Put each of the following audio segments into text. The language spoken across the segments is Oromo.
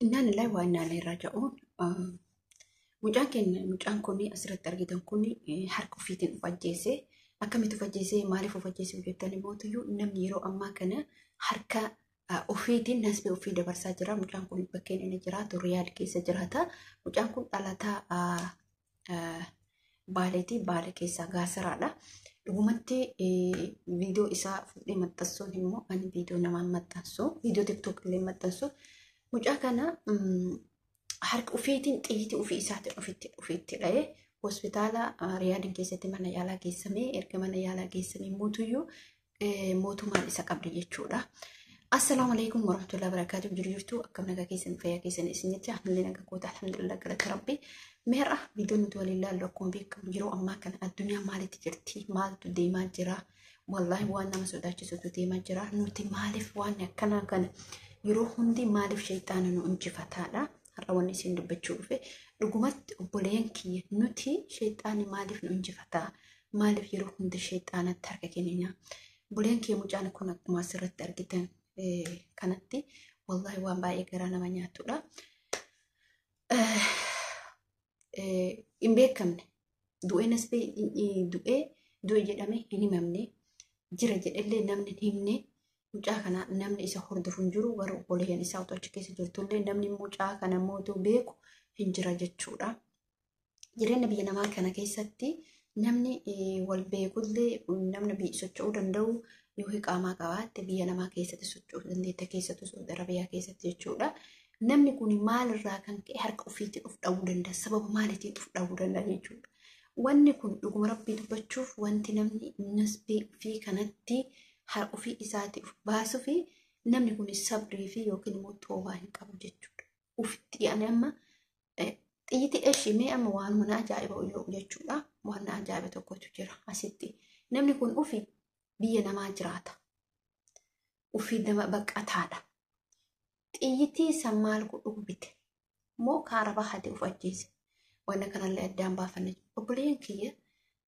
Innaan illee waa innaan irraa ja'uun mucaan keenya mucaan kun asirratti argitan kun harka ofiitiin of ajjeese. Akkamitti of ajjeese, maaliif of ajjeese jettan immoo namni yeroo ammaa kana harka ofiitiin nasbee ofii dabarsaa jira. Mucaan kun bakkeen inni jiraatu Riyaad keessa jiraata. Mucaan kun dhalataa Baaleeti. Baale keessaa Gaasiraadha. Dhugumatti viidiyoo isaa fuudhee maxxansuun immoo ani viidiyoo namaan maxxansu, viidiyoo TikTok illee maxxansu. Mucaa kana harka ofiitiin xiyyitii ofii isaatiin ofitti dha'ee hospitaala Riyaadiin keessatti mana yaalaa geessamee, erga mana yaalaa geessamee mootuyyuu mootummaan isa qabde jechuudha. Assalaamu alaikum warahmatullahi wabarakatuh. Jiru jirtu, akkam nagaa keessan, fayyaa keessan isin jecha? Alhamdulillah, nagaa koota, alhamdulillah, galata Rabbi. Meerra viidiyoon nuti waliin ilaallu akkuma beekamu yeroo ammaa kana addunyaa maalitti jirti? Maaltu deemaa jira? Wallaahi waan nama sodaachisutu deemaa jira. Nuti maaliif waan akkanaa kana yeroo hundi maaliif shayxaana nu injifataadha? Har'a wanni isin dubbachuu dhufe, dhugumatti obboleeyyan kiyya, nuti shayxaani maaliif nu injifataa? Maaliif yeroo hundi shayxaanatti harka kennina? Obboleeyyan kiyya, mucaan kun akkuma asirratti argitan kanatti wallaahi waan baay'ee garaa nama nyaatudha. Hin beekamne, du'ee nasbee du'ee du'e jedhamee hin himamne, jira jedhellee namni hin himne. Mucaa kana namni isa hordofu hin jiru, garuu obboleeyyan isaa otoo achi keessa jirtullee namni mucaa kana mootuu beeku hin jira jechuudha. Jireenya biyya namaa kana keessatti namni wal beekullee, namni biyya socho'uu danda'u yoo iqaamaa qabaatte biyya namaa keessatti socho'uu dandeetta, keessattuu Saudi Arabiyaa keessatti jechuudha. Namni kun maalirraa kan ka'e harka ofiitiin of dha'uu danda'a? Sababa maaliitiin of dha'uu danda'a jechuudha. Wanni kun dhuguma Rabbii dubbachuuf, wanti namni nasbii ofii kanatti harka ofii isaatii of baasuu fi namni kun sabrii fi yookiin immoo toobaa hin qabu jechuudha. Ofitti ani amma xiyyitii eshi mee amma waan na ajaa'iba jechuudha. Waan na ajaa'iba tokkotu jira asitti. Namni kun ofi biyya namaa jiraata. Ofii nama baqataadha. Xiyyitii san maal godhuu bite? Moo kaara bahate of ajjeese? Wanna kanallee addaan baafanne. Obboleeyyan kiyya,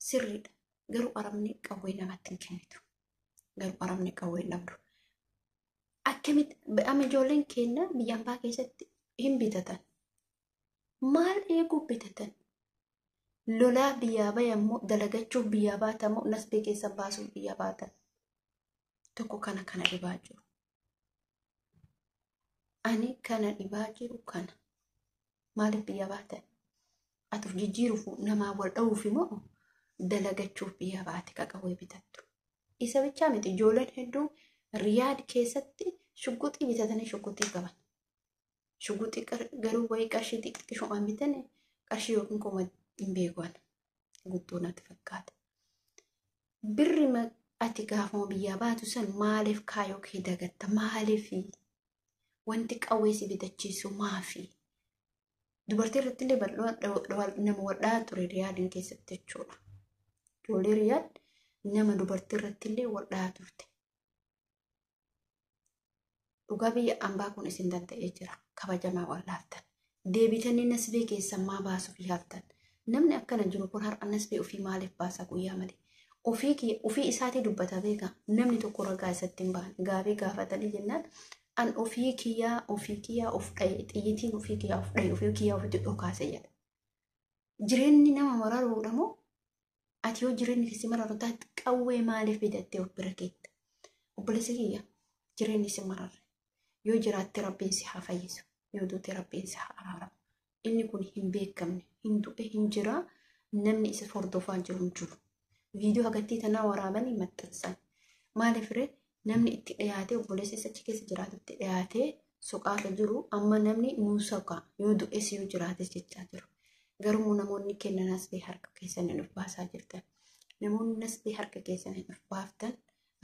sirriidha. Garuu arabni qawwee namatti hin kennitu. Garuu arabni qawwee hin dhabdu. Akkamitti amma ijoolleen keenya biyya ambaa keessatti hin bitatan? Maal eeguu bitatan? Lolaa biyyaa bayan moo, dalagachuuf biyyaa baatan moo, nasbee keessa baasuuf biyyaa baatan? Tokko kana dhibaa jiru. Ani kana dhibaa jiru kana. Maaliif biyya baatan? Ati of jijjiiruuf, namaa wal dha'uuf immoo dalagachuuf biyya baate qaqawwee bitattu? Isa bichaa miti, ijoolleen hedduun Riyaad keessatti shugguxii bitatanii shugguxii qaban. Shugguxii garuu wayii qarshii xixiqqishumaan bitanii, qarshii yookiin kuma hin beekan. Guddoo natti fakkaata. Birri ati gaafuma biyyaa baatu san maaliif kaayoo kee dagatta? Maaliif wanti qawwee si bitachiisu maafi? Dubartii irratti illee nama waldhaa ture Riyaadiin keessatti jechuudha. Ijoollee Riyaad nama dubartii irratti illee waldhaa turte. Dhugaa biyya ambaa kun isin danda'ee jira. Kabajamaa wallaaftan. Deebitanii nasbee keessan maa baasuuf yaaltan? Namni akkana jiru kun har'a nasbee ofii maaliif baasa guyyaa malee? Ofii isaatii dubbata beeka. Namni tokko ragaa isatti hin baane. Gaabii gaafatanii jennaan, an ofii kiyyaa of dha'e, xiyyitiin ofii kiyyaa of dha'e, ofii kiyyaa ofitti dhokaase jedha. Jireenyi nama mararuudha moo? Ati yoo jireenyi keessi mararu taate qawwee maaliif bitattee of bira keetta? Obboleessi kiyya, jireenyi si mararre. Yoo jiraatte Rabbiin si haa fayyisu. Yoo duute Rabbiin si haa araaramu. Inni kun hin beekamne, hin du'e, hin jira, namni isa hordofaa jiru hin jiru. Viidiyoo hagattii tanaa waraabanii maxxansan. Maaliif ree namni itti dhiyaatee, obboleessi isa achi keessa jiraatu itti dhiyaatee soqaata jiru, amma namni nuu soqa, yoo du'es yoo jiraates jechaa jiru. Garuu namoonni kenna nasbee harka keessanii of baasaa jirtan. Namoonni nasbee harka keessanii of baaftan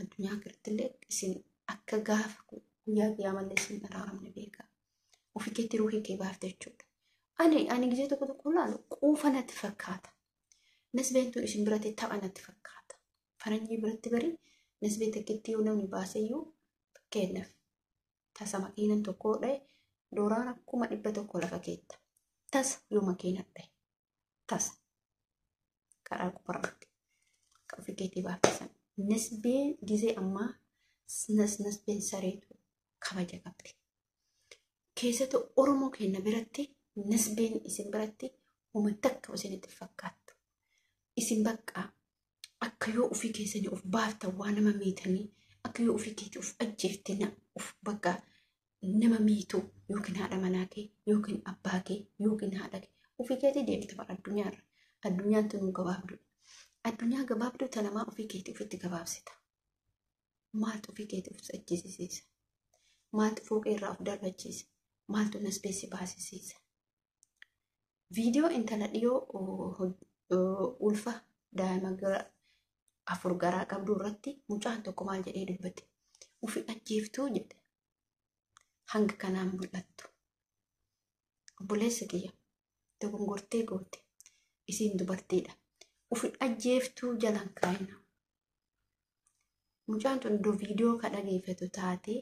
addunyaa irratti isin akka gaafa guyyaa qiyaamallee isin araaramne beekaa. Ofii keetti ruuhii kee baafte jechuudha. Ani gizee tokko tokko ilaalu quufa natti fakkaata. Nasbeen tun isin biratti tapha natti fakkaata. Faranjii biratti bari nasbee takkitti yoo namni baaseyyuu, fakkeenyaaf tasa makiinan tokko dha'e, doolaara 100,000 lafa keetta. Tasa yoo makiinan dha'e, tasa karaa gubbaarratti akka ofii keetii baafte. Nasbeen gizee ammaa nasbeen sareetu kabaja qabdi. Keessattuu Oromoo keenya biratti nasbeen isin biratti uummata takka isinitti fakkaattu. Isin bakka akka yoo ofii keessanii of baaftan waa nama miitanii, akka yoo ofii keetii of ajjeefte of bakka nama miitu, yookiin haadha manaa kee yookiin abbaa kee yookiin haadha kee ofii keetii deemte bara addunyaarra. Addunyaan tunuu gabaabduudha. Addunyaa gabaabduu tanamaa ofii keetii ofitti gabaabsita. Maaltu ofii keetii of ajjeesisiisa? Maaltu fooqee irraa of darbachiisa? Maaltu nasbee si baasisiisa? Viidiyoo intala dhiyoo ulfa daa'ima gara 4 garaa qabdu irratti mucaan tokko maal jedhee dubbate? Ofi ajjeeftuu jedhe. Hanga kanaan mul'attu. Obboleessa kiyya dogongortee goote. Isiin dubartiidha. Ofi ajjeeftuu jalan kaayina. Mucaan tun iddoo viidiyoo ka dhageeffatu taate,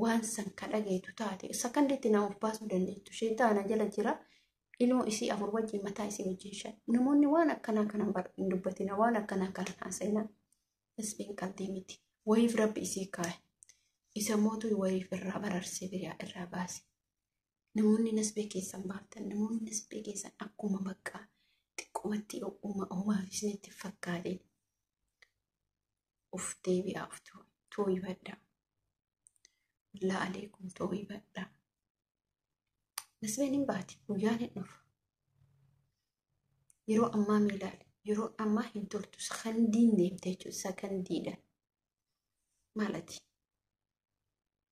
waan san ka dhageetu taate, sakandiitti nama of baasuu dandeettu. Sheexaana jala jira. Ilmoo isii 4 wajjin, mataa isii wajjin 5. Namoonni waan akkanaa kana hin dubbatina, waan akkanaa kana haasa'ina. Nasbeen qalbii miti. Wayiif rabbi isii kaa'e. Isa mootu wayiif irraa bararsee biriyaa irraa baase. Namoonni nasbee keessan baaftan, namoonni nasbee keessan akkuma bakka xiqqoomatti uumaaf isinitti fakkaateen of deebi'aa, of tooyibadhaa. Billaa aleekum tooyibadhaa. Nasbeen hin baati, guyyaan hin dhufu. Yeroo ammaa miilaali, yeroo ammaa hin toltu, sakandiin deemte jechuudha, sakandiidhaan. Maalati?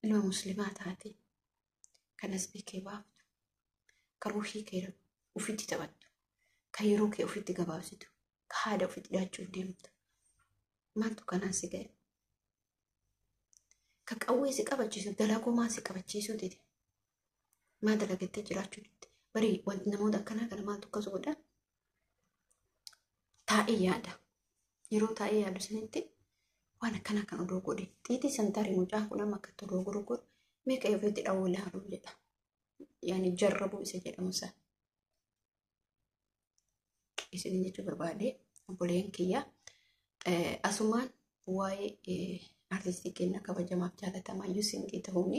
Ilma muslimaa taate kan nasbee kee baaftu, kan ruuhii kee ofitti taphattu, kan yeroo kee ofitti gabaabsitu, kan haadha ofitti dhaachuuf deemtu. Maaltu kanaan si ga'e? Kan qawwee si qabachiisu, dalagumaa si qabachiisuu dide. Maa dalagattee jiraachuu dide? Barii wanti namoota akkanaa kana maaltu akkas godha? Taa'ee yaada. Yeroo taa'ee yaadu sanitti waan akkanaa kan odoo godhe. Xiitii san tarii mucaan kun amma akkatti odoo godhu godhu meeqa ofiitti dhawuu ilaaluu jedha. Yaani jarrabuu isa jedhamu sana. Isin jechuu barbaade obboleen kiyya. Asumaan waa'ee artistii keenya kabajamaaf jaalatamaa Yuusin Geetahuun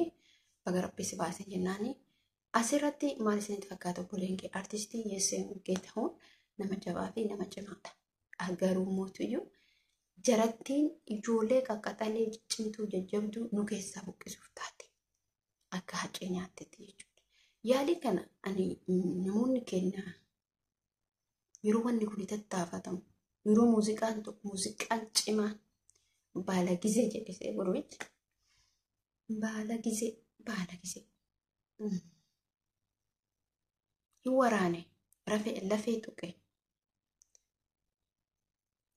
baga rabbi si baase jennaani. Asirratti maal isinitti fakkaata obboleen kee? Artistii Yuusin Geetahuun nama jabaa fi nama cimaadha. Garuu mootiyyuu jarattiin ijoollee qaqqaxalee cimtuu jajjabduu nu keessaa buqqisuuf taate. Akka hacee nyaattetti jechuudha. Yaalii kana ani namoonni keenya yeroo wanni kun tattaafatamu, yeroo muuziqaan tokko muuziqaan cimaan baala gizee jedhee gurbichi. Baala gizee, baala gizee. Hin waraane, lafee tuqe.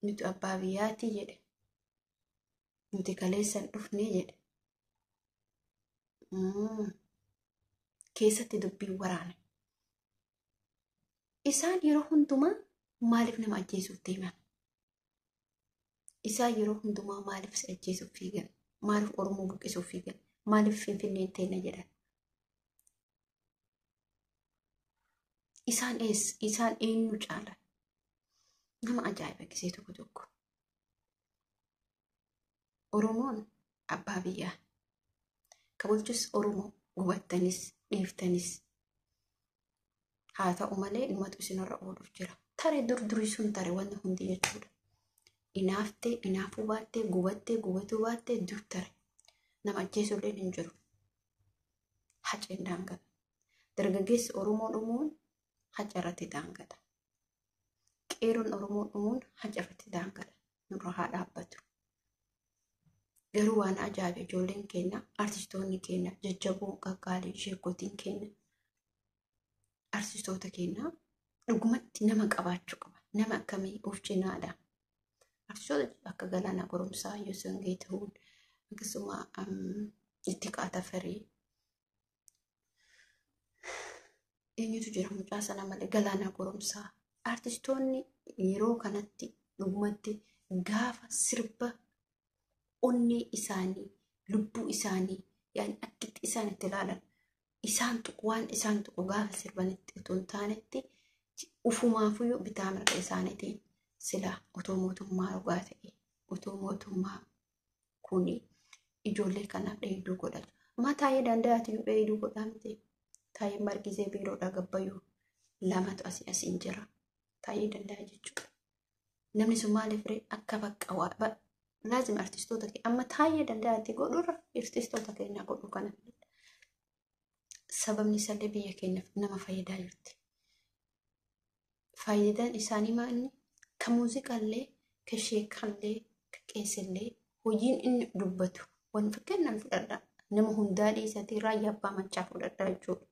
Nuti abbaa biyyaatii jedhe. Nuti kaleessan dhufnee jedhe. Keessatti dubbiin waraane. Isaan yeroo hundumaa maaliif nama ajjeesuuf deeman? Isaan yeroo hundumaa maaliif si ajjeesuuf fiigan? Maaliif Oromoo buqqisuuf fiigan? Maaliif Finfinneen teenna jedhan? Isaan eessa? Isaan eenyu caalan? Nama ajaa'iba gisee tokko tokko. Oromoon abbaa biyyaa. Ka bulchus Oromoo gubattanis dhiiftanis. Haa ta'u malee dhumatu isinirra ooluuf jira. Tare dur durii sun tare wanti hundi jechuudha. Inaaftee inaafuu baattee gubattee gubatuu baattee dur tare. Nama ajjeesullee hin jiru. Haceen daangata. Dargaggeessi Oromoo dhumuun haca irratti daangata. Qeeroon Oromoo dhumuun haca irratti daangata. Nurra haa dhaabbatu. Garuu waan ajaa'iba ijoolleen keenya, artistoonni keenya, jajjaboo qaqqaalii sheekotiin keenya, artistoota keenya dhugumatti nama qabaachuu qaba. Nama akkamii of cinaadha. Artistoota akka Galaanaa Goromsaa, Yooseen Geetahuun, akkasuma Ittiqaa Tafarii. Eenyutu jira mucaa sana malee Galaanaa Goromsaa. Artistoonni yeroo kanatti dhugumatti gaafa sirba onnee isaanii, lubbuu isaanii, yaani akkitti isaan itti ilaalan, isaan tuqu waan isaan tuqu gaafa sirbanitti otoo hin taanetti ufumaafuyyuu bitaa mirga isaaniitiin sila otoo mootummaa dhugaa ta'e, otoo mootummaa kuni ijoollee kanaaf dheeduu godhatu. Mataa danda'aatu dheeduu godhaa miti. Taayyeen bargisee biiroodhaa gabbayyuu lamatu asii asiin jira. Taayyee danda'a jechuudha. Namni sun maaliif ree akka bakka waa laazim artistoota kee amma taayyee danda'aatti godhurra artistoota keenyaa godhu kana filadha. Sababni isaallee biyya keenyaaf nama fayyadaa jirti. Faayidaan isaanii maa inni ka muuziqaallee, ka sheekallee, ka qeesillee hojiin inni dubbatu waan fakkeenyaan fudhadha. Nama hundaa dhiisatee Raayyaa Abbaa Mancaa fudhadha jechuudha.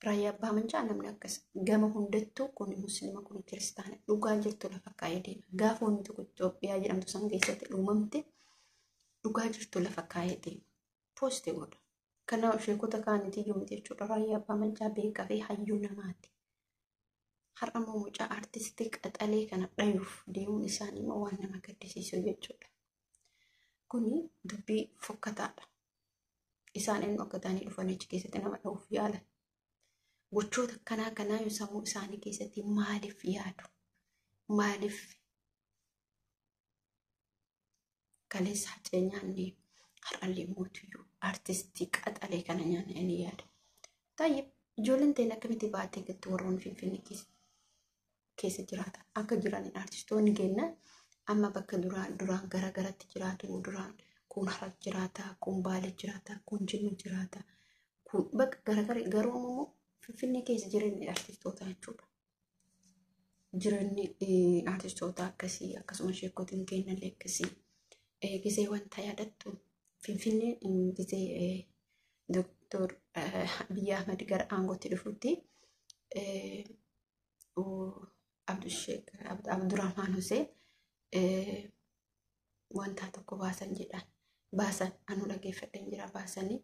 Raayyaa Abbaa Mancaa namni akkas gama hundattuu kun musliima kun kiristaana dhugaa jirtu lafa kaa'ee deema. Gaafa wanti tokko Itoophiyaa jedhamtu san keessatti uumamte dhugaa jirtu lafa kaa'ee deema. Poosti godha. Kanaaf sheekota kaaniitiyyuu miti jechuudha. Raayyaa Abbaa Mancaa beekaa fi hayyuu namaati. Har'a immoo mucaa artistii qaxalee kana dhayuuf deemuun isaanii immoo waan nama gaddisiisu jechuudha. Kuni dubbii fokkataadha. Isaan inni akka ta'anii dhufanii achi keessatti nama dha'uuf yaalan. Gochoota akkanaa kanaa yoo sammuu isaanii keessatti maaliif yaadu? Maaliif kaleessa hacee nyaanne har'allee mootiyyuu artistii qaxalee kana nyaanne inni yaada. Taayee ijoolleen ta'in akkamitti baatee galti warroonni Finfinnee keessa jiraatan akka jiraniin artistoonni keenya amma bakka duraan duraan gara garatti jiraatu duraan kun Harar jiraata, kun Baalee jiraata, kun Jimma jiraata, kun bakka gara garuu immoo Finfinnee keessa jireenyi artistoota jechuudha. Jireenyi artistoota akkasii akkasuma sheekotiin keenyallee akkasii. Gisee wanta yaadattu Finfinneen gisee Doktor Abiyyi Ahmad gara aangootti dhufutti Abdurrahman Hussein wanta tokko baasan jedhan baasan anu dhaggeeffadheen jira baasanii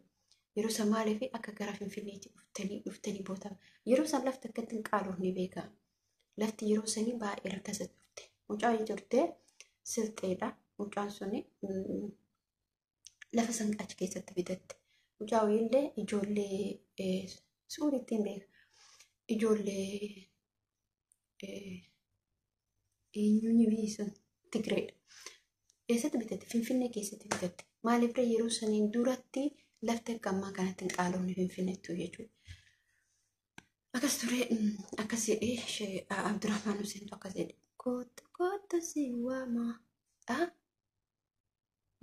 yeroo san maaliif akka gara Finfinneetti dhuftanii dhuftanii booda yeroo san lafti akkatti hin qaaluuf ni beeka. Lafti yeroo sanii baay'ee rakkasa turte. Mucaa turte silxeedha. Mucaan suni lafa san achi keessatti bitatte. Mucaa illee ijoollee suuriitti hin beeka. Ijoollee eenyuun biyyi sun Tigireedha. Eessatti bitatte? Finfinnee keessatti bitatte. Maaliif yeroo saniin duratti lafti akka ammaa kanatti hin qaalofne Finfinneettu jechuudha. Akkas ture akkas jedhee Abdurrahman Huseentu akkas jedhe kootu kootu si waama.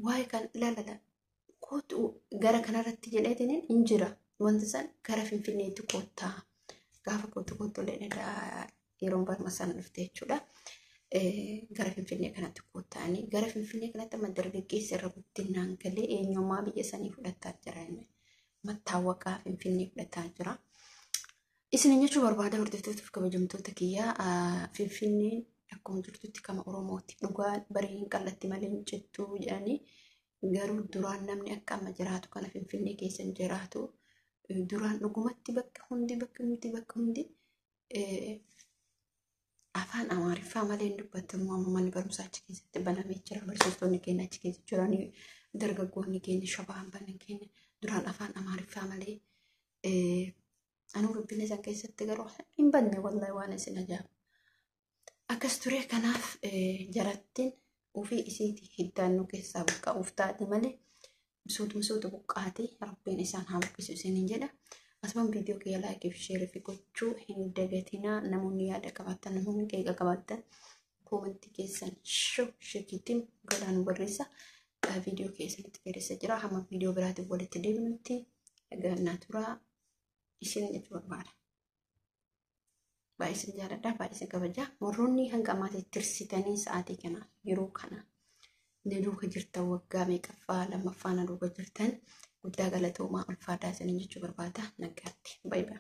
Waa'ee kan lalala kootu gara kanarratti jedheetiin hin jira. Wanti san gara Finfinneetti koottaa. Gaafa kootu kootu illee yeroon barma sana dhufte jechuudha. Gara Finfinnee kanatti koottaanii gara Finfinnee kanatti amma dargaggeessi irra guddinaan galee eenyummaa biyya sanii fudhataa jira. Mattaawwaqaa Finfinnee fudhataa jira. Isin jechuu barbaada hordoftootaaf kabajamtoota kiyyaa Finfinneen akkuma jirtutti kama Oromooti. Dhugaa barii hin qallatti malee hin cittuu jedhanii garuu duraan namni akka amma jiraatu kana Finfinnee keessa hin jiraatu. Duraan dhugumatti bakka hundi bakka hundi bakka hundi afaan Amaariffaa malee hin dubbatamu. Amma manni barumsaa achi keessatti banamee jira. Barsiistonni keenya achi keessa jiranii dargaggoonni keenya shabaan banan keenya duraan afaan Amaariffaa malee anuu Finfinnee san keessatti garuu hin banne wallahi waan isin ajaa'ibu. Akkas ture kanaaf jarattiin ofii isiitii hiddaannoo keessaa buqqa'uuf taate malee suutuma suuta buqqaatee rabbiin isaan haa buqqisu isiniin jedha. Asumaan viidiyoo kiyya laayikii fi sheerii fi gochuu hin dagatinaa. Namoonni yaada qabaattan namoonni qeeqa qabaattan koomentii keessan shoo sheekiitiin godhaa nu barreessa. Viidiyoo keessanitti barreessa jira. Hamma viidiyoo biraatiin walitti deebinutti nagaa turaa isin jechuu barbaada. Baay'ee isin jaalladha, baay'ee isin kabaja. Warroonni hanga ammaatti tirsitanii sa'aatii kana yeroo kana na duuka jirtan waggaa meeqaffaa lammaffaa na duuka jirtan guddaa galatoomaa ulfaadhaa isiniin jechuu barbaada. Nagaatti. Baay'ee.